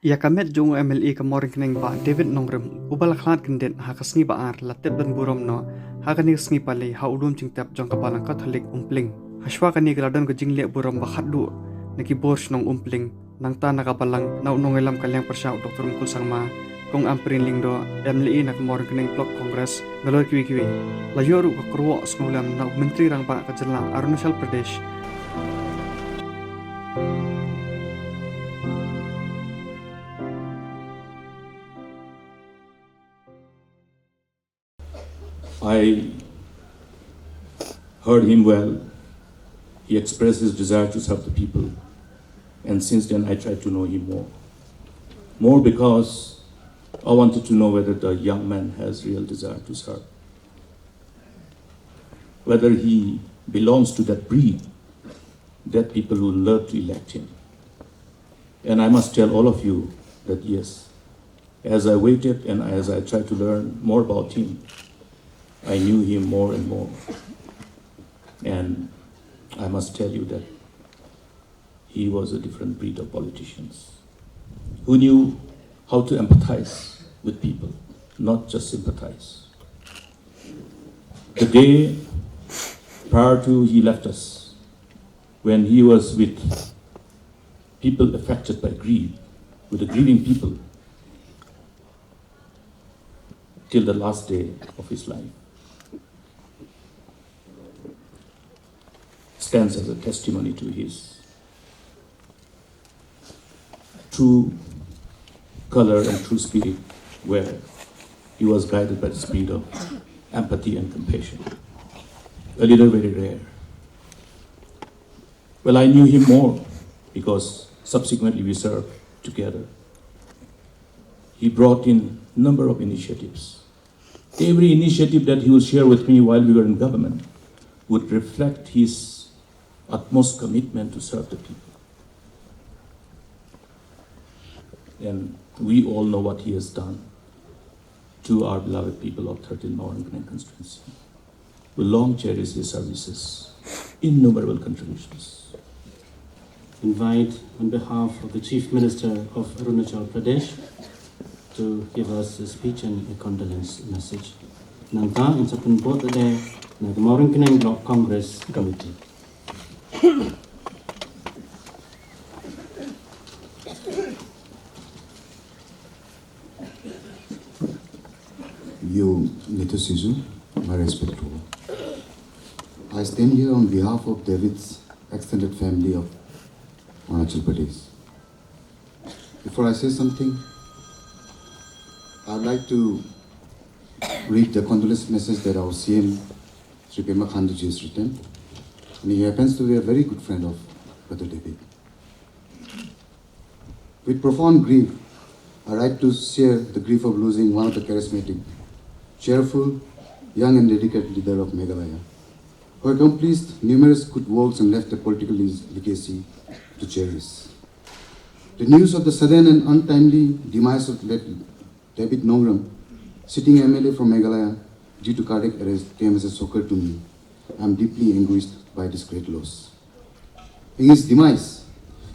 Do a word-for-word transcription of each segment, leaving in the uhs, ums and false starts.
Ïa ka met jong u M L A ka Mawryngkneng Bah David Nongrum, uba la khlad kyndit ha ka sngi Ba-ar, la tep don burom noh ha kane ka sngi Palei ha u lum jingtep jong ka Balang Katholik Umpling. Hashwa kane ka la don ka jingleh burom ba khatduh na ki bor shnong Umpling, nangta na ka Balang na u nongïalam ka liang pyrshah u Doctor Mukul Sangma, Kong Ampareen Lyngdoh, M L A na ka Mawryngkneng Block Congress, nalor kiwei kiwei. La ïoh ruh ka kyrwoh sngewlem na u Myntri Rangbah ka jylla Arunachal Pradesh. I heard him well. He expressed his desire to serve the people. And since then, I tried to know him more. More because I wanted to know whether the young man has real desire to serve, whether he belongs to that breed, that people will love to elect him. And I must tell all of you that yes, as I waited and as I tried to learn more about him, I knew him more and more. And I must tell you that he was a different breed of politicians who knew how to empathize with people, not just sympathize. The day prior to he left us, when he was with people affected by grief, with the grieving people, till the last day of his life, stands as a testimony to his true color and true spirit, where he was guided by the spirit of empathy and compassion. A leader very rare. Well, I knew him more because subsequently we served together. He brought in number of initiatives. Every initiative that he will share with me while we were in government would reflect his utmost commitment to serve the people. And we all know what he has done to our beloved people of thirteen Mawryngkneng constituency. We long cherish his services, innumerable contributions. Invite on behalf of the Chief Minister of Arunachal Pradesh to give us a speech and a condolence message. Nangta yn sa pynbud ïa ka Mawryngkneng Block Congress Committee. Ïa u Neitho Syizo, my respect to all. I stand here on behalf of David's extended family of Arunachal Pradesh. Before I say something, I'd like to read the condolence message that our C M, Shri Pema Khandu ji, has written. And he happens to be a very good friend of Brother David. With profound grief, I write to share the grief of losing one of the charismatic, cheerful, young and dedicated leader of Meghalaya, who accomplished numerous good works and left a political legacy to cherish. The news of the sudden and untimely demise of late David Nongrum, sitting M L A from Meghalaya, due to cardiac arrest came as a shocker to me. I am deeply anguished by this great loss. In his demise,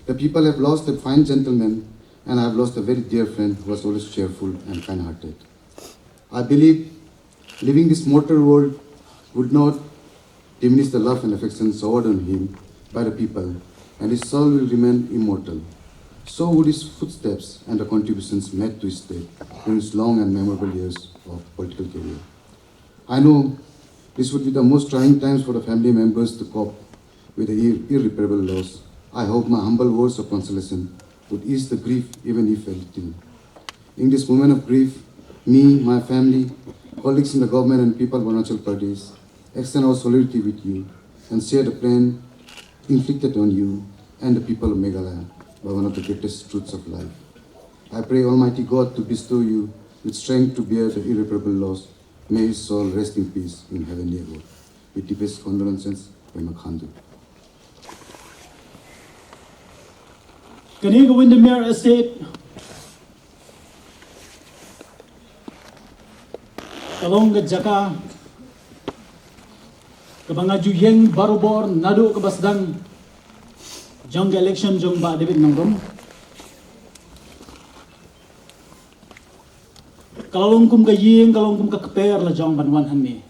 the people have lost a fine gentleman, and I have lost a very dear friend who was always cheerful and kind-hearted. I believe leaving this mortal world would not diminish the love and affection showered on him by the people, and his soul will remain immortal. So would his footsteps and the contributions made to his state during his long and memorable years of political career. I know this would be the most trying times for the family members to cope with the ir- irreparable loss. I hope my humble words of consolation would ease the grief, even if a little. In this moment of grief, me, my family, colleagues in the government and people of Arunachal Pradesh extend our solidarity with you and share the pain inflicted on you and the people of Meghalaya by one of the greatest truths of life. I pray Almighty God to bestow you with strength to bear the irreparable loss. May his soul rest in peace in heavenly abode. With deepest condolences, Pema Khandu. Kane ka Windermere Estate ka long ka jaka kaba nga ju ïeng barobor naduh kaba sdang jong ka election jong Bah David Nongrum. Ka la long kum ka ïing, ka long kum ka kper la jong ban wan hangne.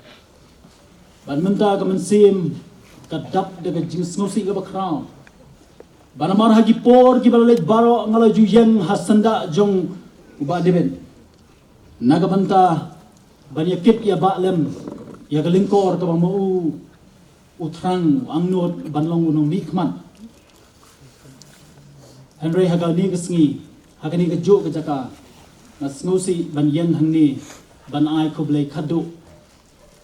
Bad mynta ka mynsiem ka dap da ka jingsngewsih kaba khraw. Bad namar ha ki por kiba la leit baroh nga la ju ïeng ha syndah jong u Bah David na ka bynta ban ïa kit ïa bah lem ïa ka lyngkor kaba ma u u thrang u angnud ban long u nongmihkhmat. Hynrei ha kane ka sngi, ha kane ka juh ka jaka, nga sngewsih ban ïeng hangne ban ai khublei khadduh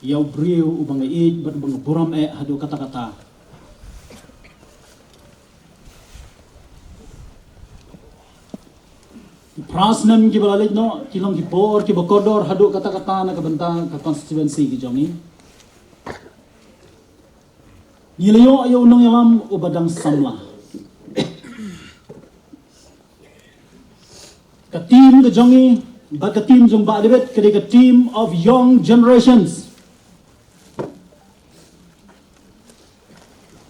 ïa u briew uba nga ïeit bad uba nga burom eh haduh katta katta. Ki phra snem kiba la leit noh ki long ki por kiba kordor haduh katta katta na ka bynta ka constituency ka jong ngi. Ngi la ïoh ïa u nongïalam uba dang samla. Ka team ka jong ngi bad ka team jong Bah David ka dei ka team of young generations.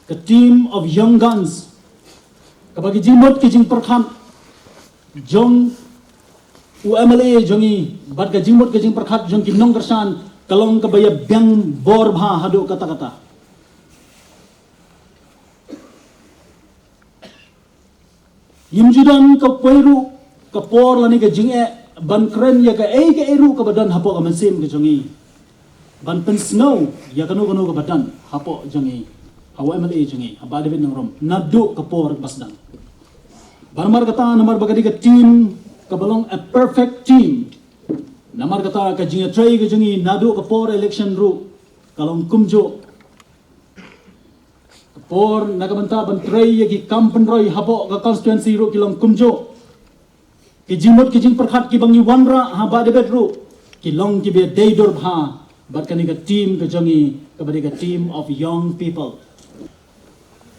Ka team of young guns. Kaba ki jingmut ki jingpyrkhat jong u M L A jong ngi bad ka jingmut ka jingpyrkhat jong ki nongkyrshan ka long kaba ïa biang bor bha haduh katta katta. Ngim ju don kawei ruh ka por lane ka jingeh ban kren ïa kaei kaei ruh kaba don hapoh ka mynsiem ka jong ngi. Ban pynsngew ïa kano kano kaba don hapoh jong ngi, ha u M L A jong ngi, ha Bah David Nongrum, naduh ka por ba sdang. Bad namar kata, namar ba ka dei ka team kaba long a perfect team. Namar kata ka jingïatrei ka jong ngi naduh ka por election ruh ka long kumjuh. Ka por na ka bynta ban trei ïa ki kam pynroi hapoh ka constituency ruh ki long kumjuh. Ki jingmut ki jingpyrkhat kiba ngi wanrah ha Bah David ruh ki long kiba dei dur bha bad kane ka team ka jong ngi kaba dei ka team of young people.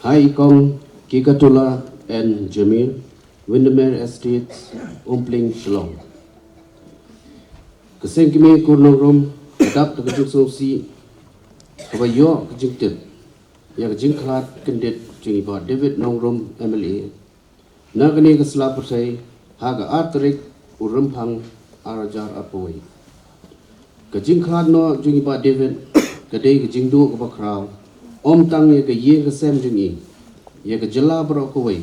Hi kong Kikatula and Jamil, Windermere Estates, Umpling, Shillong. Ka seng kmie Kur Nongrum ka dap da ka jingsngewsih kaba ïoh ka jingtip ïa ka jingkhlad kyndit jong i Bah David Nongrum M L A na kane ka sla pyrthei ha ka ar tarik u Rymphang ar hajar arphew wei. Ka jingkhlad noh jong i Bah David ka dei ka jingduh kaba khraw, ym tang ïa ka ïing ka sem jong i, ïa ka jylla baroh kawei,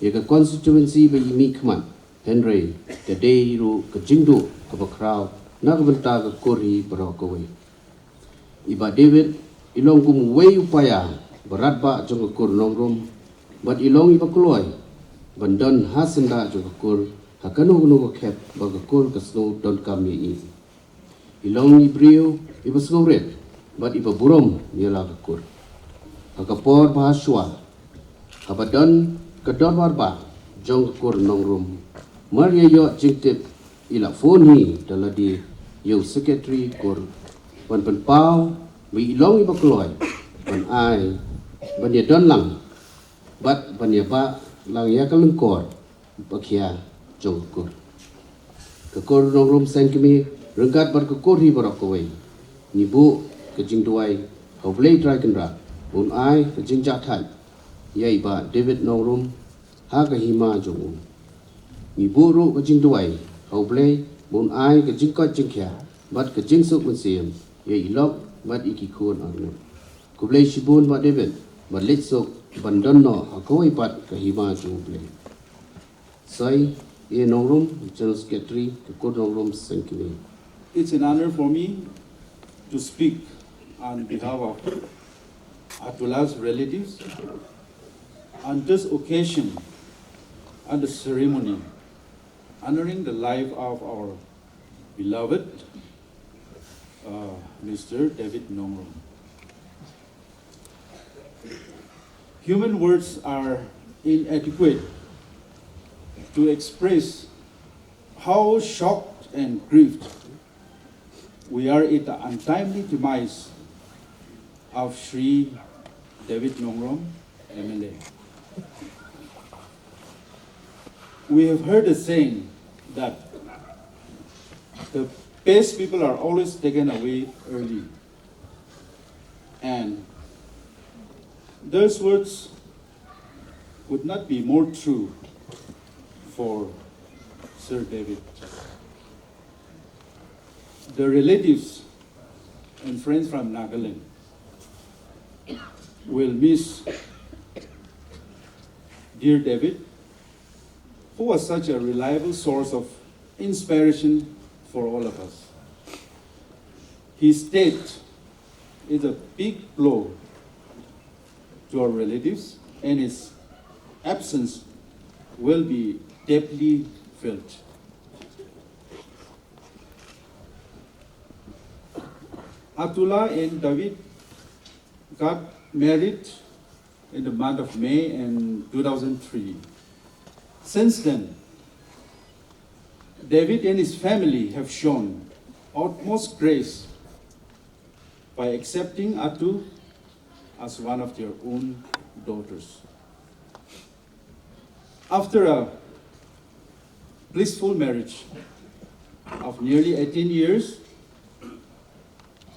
ïa ka constituency ba i mihkhmat, hynrei ka dei ruh ka jingduh kaba khraw na ka bynta ka kur hi baroh kawei. I Bah David i long kum uwei u paia ba radbah jong ka Kur Nongrum bad i long iba kloi ban don ha syndah jong ka kur ha kano kano ka khep ba ka kur ka sngew donkam ïa i. I long i briew iba sngewrit bad iba burom ïa la ka kur. Ha ka por ba ha shuwa, haba don ka dorbar bah jong ka Kur Nongrum, mar ïa ïoh jingtip i la phone hi da lade ïa u secretary kur ban pynpaw ba i long iba kloi ban ai ban ïa don lang bad ban ïa bah lang ïa ka lyngkor ba khia jong ka kur. Ka Kur Nongrum seng kmie ryngkat bad ka kur hi baroh kawei ngi buh ka jingduwai ha U Blei Trai Kynrad ba un ai ka jingjahthait ïa i Bah David Nongrum ha ka hima jong u. Ngi buh ruh ka jingduwai ha U Blei ba un ai ka jingkoit jingkhiah bad ka jingsuk mynsiem ïa i lok bad ïa ki khun arngut. Khublei shibun Bah David bad leit suk ban don noh ha kawei pat ka hima jong U Blei. Sai, A. Nongrum, General Secretary, ka Kur Nongrum seng kmie. It's an honor for me to speak on behalf of Atula's relatives on this occasion, on the ceremony honoring the life of our beloved, uh, Mister David Nongrum. Human words are inadequate to express how shocked and grieved we are at the untimely demise of Shri David Nongrum, M L A. We have heard a saying that the best people are always taken away early. And those words would not be more true for Sir David. The relatives and friends from Nagaland will miss dear David, who was such a reliable source of inspiration for all of us. His death is a big blow to our relatives, and his absence will be deeply felt. Atula and David got married in the month of May in two thousand three. Since then, David and his family have shown utmost grace by accepting Atu as one of their own daughters. After a blissful marriage of nearly eighteen years,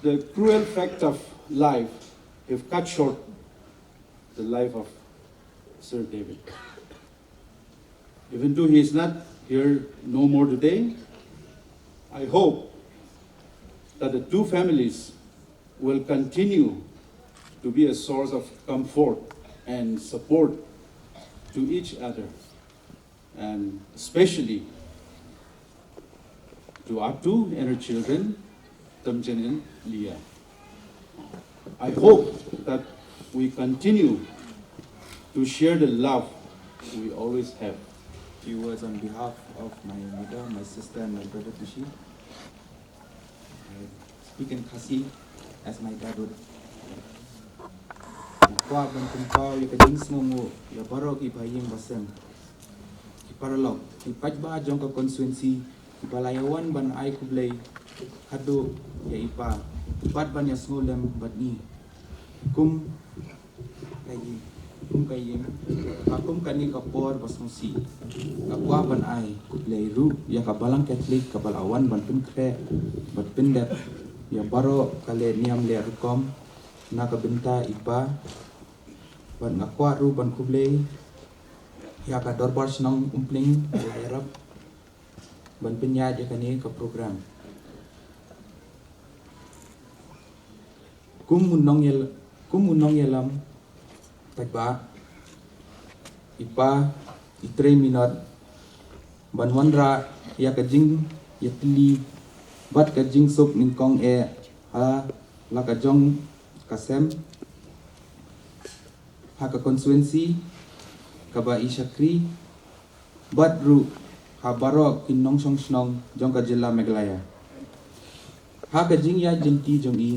the cruel fact of life have cut short the life of Sir David. Even though he is not here no more today, I hope that the two families will continue to be a source of comfort and support to each other, and especially to Atu and her children, Tamjen and Leah. I hope that we continue to share the love we always have. Few words on behalf of my mother, my sister, and my brother Tushi. I speak in Khasi as my dad would. Kwah ban pynpaw ïa ka jingsngewnguh ïa baroh ki bahaïing bahasem, ki paralok, ki paidbah jong ka constituency, kiba la ïawan ban ai khublei haduh ïa i pa bad ban ïasngewlem bad ngi. Kum ka ïing, kum ka ïing, ha kum kane ka por ba sngewsih, nga kwah ban ai khublei ruh ïa ka Balang Katholik kaba la wan ban pynkhreh bad pyndep ïa baroh ka leh niam leh rukom na ka bynta i pa. Bad nga kwah ruh ban khublei ïa ka Dorbar Shnong Umpling ba la ïarap ban pynïaid ïa kane ka program. Kum u nongïal-, kum u nongïalam paidbah, i pa i trei minot ban wanrah ïa ka jingïatylli bad ka jingsuk nyngkong eh ha la ka jong ka sem ha ka constituency kaba i shakri bad ruh ha baroh ki nongshong shnong jong ka jylla Meghalaya. Ha ka jingïaid lynti jong i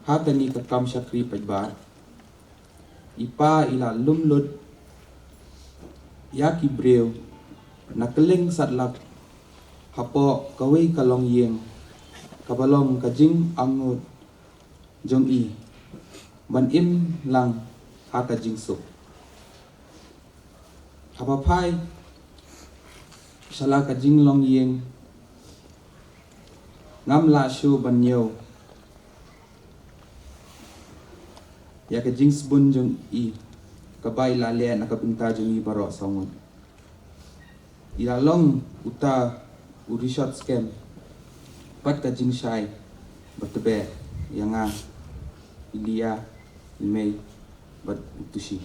ha kane ka kam shakri paidbah, i pa i la lum lut ïa ki briew na kylleng satlak hapoh kawei ka longïing kaba long ka jingangnud jong i ban im lang ha ka jingsuk. Haba phai sha la ka jinglongïing, ngam lah shuh ban ñiew ïa ka jingsbun jong i kaba i la leh na ka bynta jong i baroh saw ngut. I la long uta u rishot skhem bad ka jingshai ba tbeh ïa nga, i Leah, i mei bad u Tushi.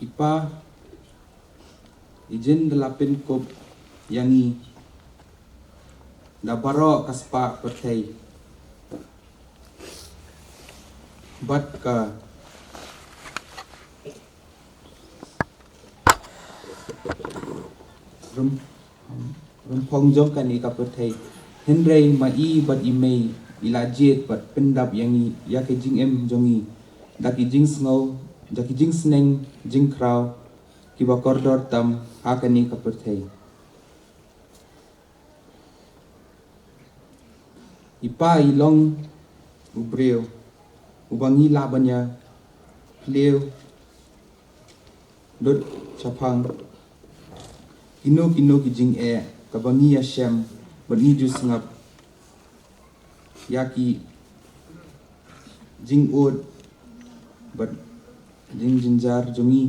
I pa, i jin da la pynkup ïa ngi da baroh ka spah pyrthei bad ka rym-, rymphong jong kane ka pyrthei. Hynrei ma i bad i mei i la jied bad pyndap ïa ngi, ïa ka jingim jong ngi da ki jingsngew, da ki jingsneng jingkraw kiba kordor tam ha kane ka pyrthei. I pa i long u briew uba ngi lah ban ïa plie lut shaphang kino kino ki jingeh kaba ngi ïa shem bad ngi ju sngap ïa ki jingud bad jingjynjar jong ngi.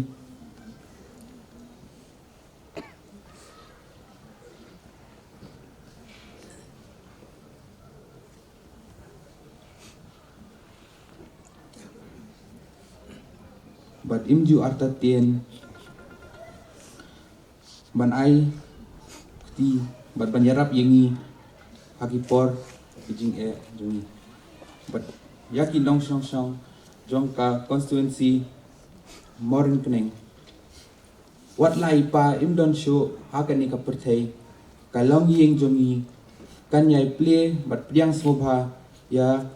Bad im ju artatien ban ai kti bad ban ïarap ïa ngi ha ki por ki jingeh jong ngi. Bad ïa ki nongshong shnong jong ka constituency Mawryngkneng. Wat la i pa im don shuh ha kane ka pyrthei, ka longïing jong ngi kan ïai plie bad pdiang sngewbha ïa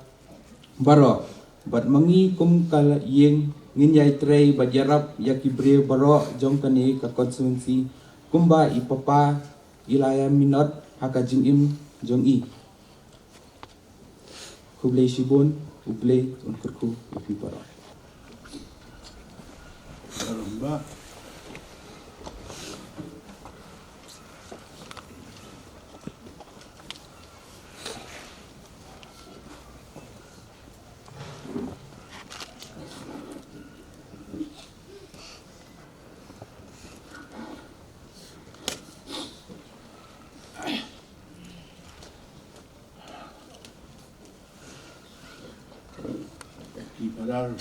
baroh. Bad ma ngi kum ka ïing ngin ïai trei bad ïarap ïa ki briew baroh jong kane ka constituency kumba i papa i la ïa minot ha ka jingim jong i. Khublei shibun, U Blei un kyrkhu ïa phi baroh. Ki Padar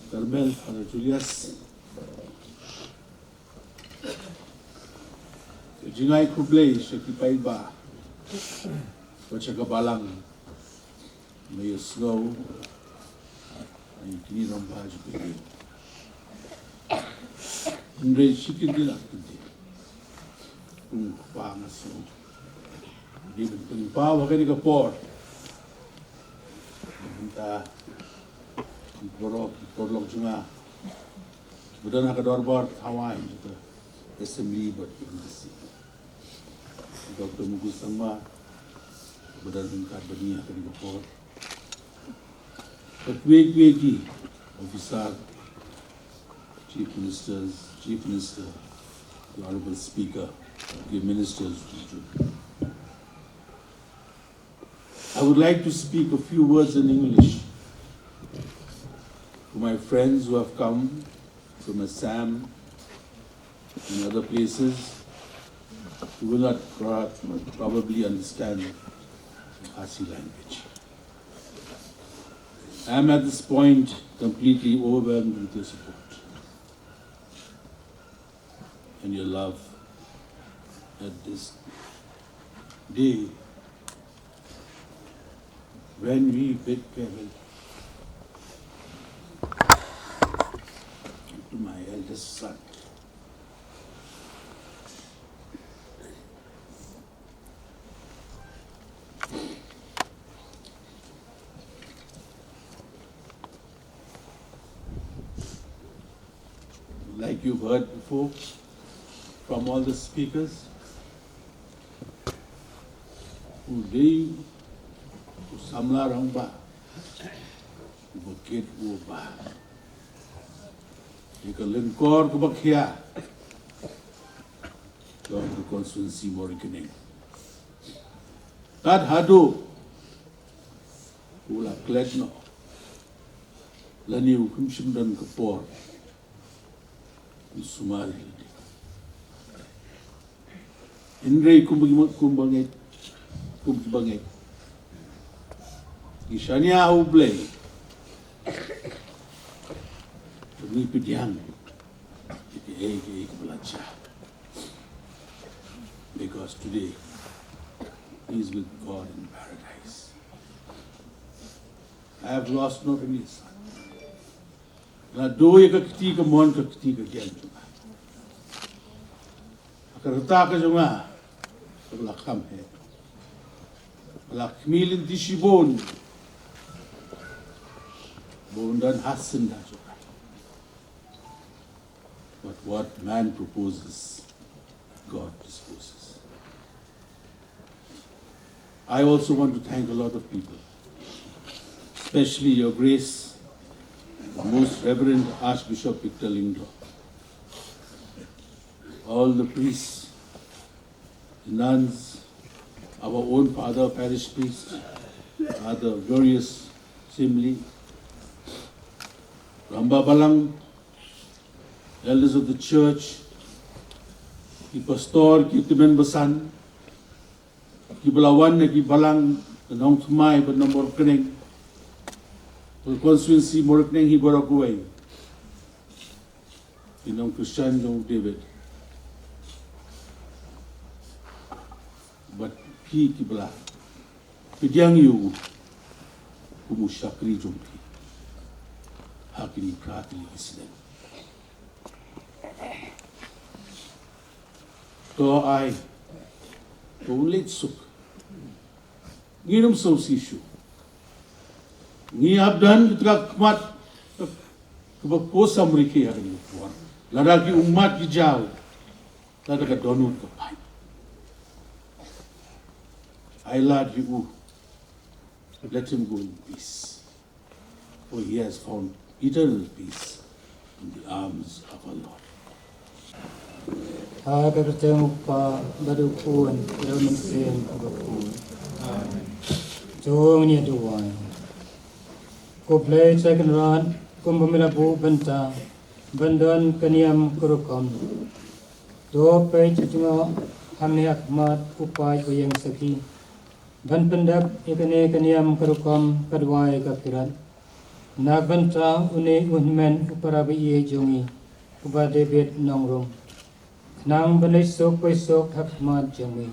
Carmel, Padar Julius. Ka jingai khublei sha ki paidbah bad sha ka balang. Nga ïohsngew ïa kine ki rangbah jong ka ïing. Hynrei shi kyntien ar kyntien, kum u kpa nga sngew dei ban pynpaw ha kane ka por. Mynta ki paralok, ki paralok jong nga kiba don ha ka dorbar thaw aiñ jong ka Assembly bad M D C, Doctor Mukul Sangma, kiba don ryngkat bad ngi ha kane ka por, bad kiwei kiwei ki officer, Chief Ministers, Chief Minister, the Honorable Speaker, the Ministers. I would like to speak a few words in English to my friends who have come from Assam and other places who will not pro-, probably understand the Khasi language. I am at this point completely overwhelmed with your support and your love at this day when we bid farewell to my eldest son. Like you've heard before from all the speakers, u dei u samla rangbah uba kit uba ïa ka lyngkor kaba khia jong ka constituency Mawryngkneng. Kat haduh u la klet noh lane u kum shym don ka por u sumar ïa lade. Hynrei kumba ngi, kumba ngeit, kum kiba ngeit, ngi shaniah ha U Blei ba ngi pdiang ïa kiei kiei kiba la jia. Because today he is with God in paradise. I have lost not only a son. Nga duh ïa ka kti kamon, ka kti ka gen jong nga. Ha ka rta ka jong nga kaba la kham heh, la khmih lynti shibun ba un don ha syndah jong nga. But what man proposes, God disposes. I also want to thank a lot of people, especially Your Grace, the Most Reverend Archbishop Victor Lyngdoh, all the priests, the nuns, our own father, parish priest, other various assembly, Rangbah balang, elders of the church, ki pastor, ki tymmen basan, ki ba la wan na ki balang, na Nongthymmai bad Nongmorkneng, constituency Mawryngkneng hi baroh kawei, ki nong Khristan jong u David, bad phi ki ba la pdiang ïa u kum u shakri jong phi ha kine phra tylli ki snem. To ai, to un leit suk. Ngin ym sngewsih shuh. Ngi hap don kita ka khmat kaba khuid samrkhie ha kane ka por. Lada ki ummat ki jaw, lada ka dohnud ka pait, ai lad ïa u. Let him go in peace, for he has found eternal peace in the arms of our Lord. Ha ka kyrteng u Kpa bad u Khun bad u Mynsiem Bakhuid. Amen. To ngin ïa duwai. Ko Blei Trai Kynrad, kumba me la buh bynta ban don ka niam ka rukom, to peit jngoh hangne ha khmat u paid ba ïeng sakhi ban pyndep ïa kane ka niam ka rukom, ka duwai, ka pyrkhat na ka bynta une u hynmen u para baieit jong ngi, u Bah David Nongrum, khnang ban leit suk poi suk ha khmat jong me.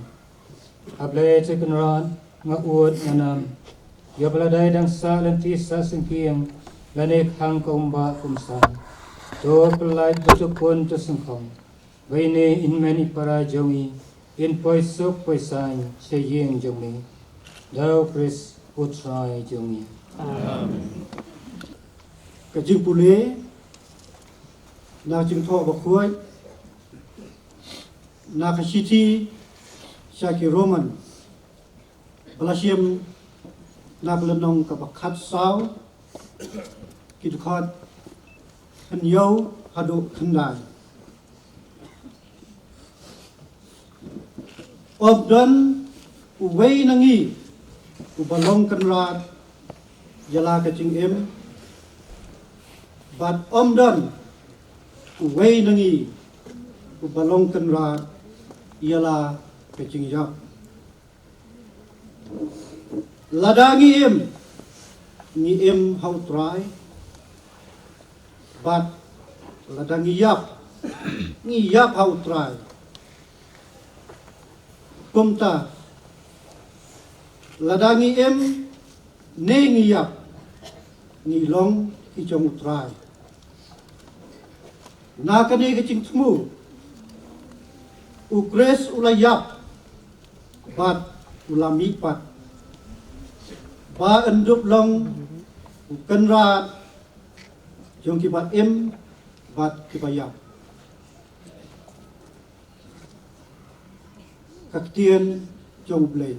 A Blei Trai Kynrad, nga ud nga nam ïa ba lada dang sah lynti sah syngkien lane khang ka umbah kumsan, to pyllait, to khun, to syngkhong, ba ine i hynmen i para jong ngi in poi suk poi saiñ sha ïing jong me. Da u Khrist u Trai jong ngi. Amen. Ka jingpule na ka jingthoh bakhuid na ka shithi sha ki Roman, ba la shim na ka lynnong kaba khatsaw, ki dkhot hynñiew haduh khyndai. Ym don uwei na ngi uba long kynrad ïa la ka jingim, bad ym don uwei na ngi uba long kynrad ïa la ka jingïap. Lada ngi im, ngi im ha u Trai, bad lada ngi ïap, ngi ïap ha u Trai. Kumta, lada ngi im ne ngi ïap, ngi long ki jong u Trai. Na kane ka jingthmu, u Khrist u la ïap bad u la mihpat, ba yn dup long u kynrad jong kiba im bad kiba ïap. Ka ktien jong U Blei.